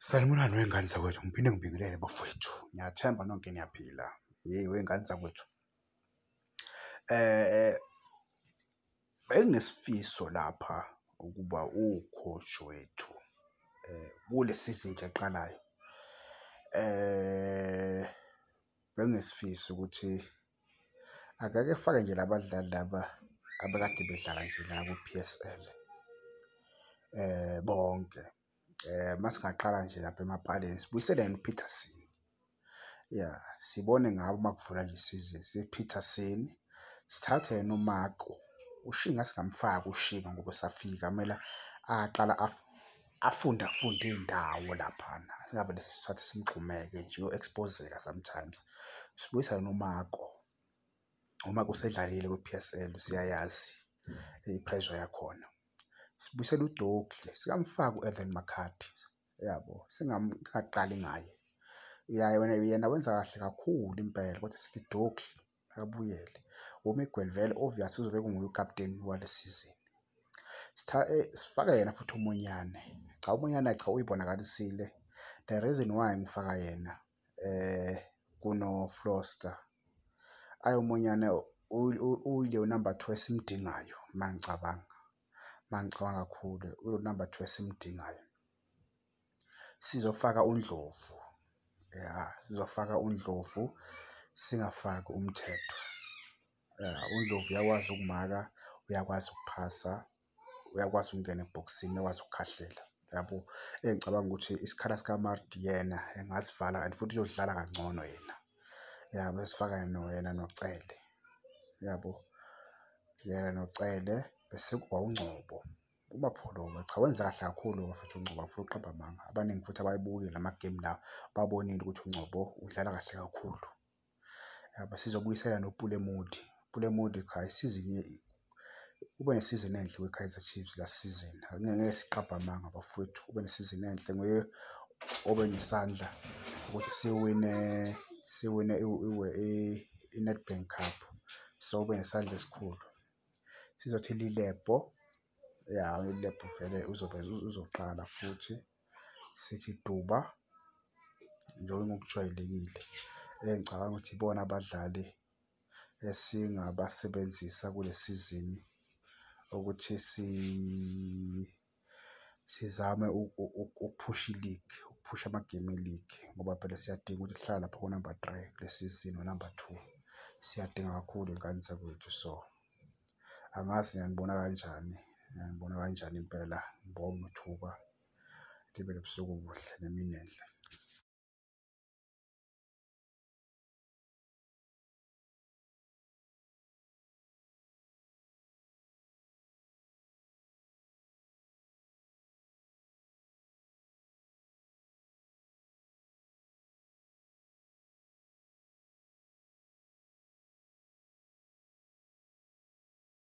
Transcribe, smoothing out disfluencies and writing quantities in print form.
Sanibonani wey'ngane zakwethu, ngiphinde ngibingelele bafowethu. Ngiyathemba nonke niyaphila. Yeyi wey'ngane zakwethu, benginesifiso lapha ukuba uwu-coach wethu kule sizini nje eqalayo. Benginesifiso ukuthi akake sifake nje la badlali laba abekade bedlala nje la ku-PSL bonke. Uma singaqala nje lapha emapalini sibuyisele yena u-Peterson, ya sibone ngawe uma kuvula nje isizini sithi Peterson, sithathe yena uMarco, uShinga singamfaki uShinga ngoba usafika kumele aqale afunde afunde iy'ndawo laphana. Singavele sisithathe simgxumeke nje uyo-expose-zeka sometimes. Sibuyise yena uMarco, uMarco usedlalile kwi-PSL siyayazi i-pressure yakhona. Sibuyisele uDortley, singamfaki u-Aden McCarthy yabo, singaqali ngaye. Ya, yena wenza kahle kakhulu impela kodwa sithi Dortley akabuyele. UMiguel vele obvious uzobe kunguye ukaputeni wale sizini. Sifake yena futhi uMonyane, cha uMonyane cha uy'bonakalisile. The reason why ngifaka yena kuno-Foster, ayi uMonyane uyileyo number two esimudingayo uma ngicabanga, uma ngicabanga kakhulu uwu-number two esimudingayo. Sizofaka uNdlovu, ya sizofaka uNdlovu singafaki uMthethwa. Ya, uNdlovu uyakwazi ukumaka, uyakwazi ukuphasa, uyakwazi ukungena ebhokisini, uyakwazi ukukhahlela, yabo? Engicabanga ukuthi isikhala sikaMaart yena engasivala and futhi uyodlala kangcono yena. Ya, mesifaka yena noCele, yabo? Yena noCele bese kuba uNgcobo, uMapholoba cha wenza kahle kakhulu bafethu uNgcobo angifuni ukuqamba amanga. Abaningi futhi abayibukile lamagemu lawa babonile ukuthi uNgcobo udlala kahle kakhulu. Yabo, sizobuyisela noPule Mmodi, uPule Mmodi cha isizini ube nesizini enhle kwi-Kaizer Chiefs last season, angeke siqambe amanga bafowethu, ube nesizini enhle nguye obe nesandla ukuthi siwine siwine i-Nedbank Cup, so ube nesandla esikhulu. Sizothi Lilepo, ya uLilepo vele uzobe uzoqala futhi, sithi Duba njengokujwayelekile. Engicabanga ukuthi ibona abadlali esingabasebenzisa kule sizini ukuthi sizame ukuphusha iligi, ukuphusha amagemu eligi ngoba phela siyadinga ukuthi sihlale lapha konamba three kule sizini nonamba two. Siyadinga kakhulu ey'ngane zakwethu so, angazi nina nibona kanjani, nina nibona kanjani impela. Ngibonge ithuba, libe nobusuku obuhle nemini enhle.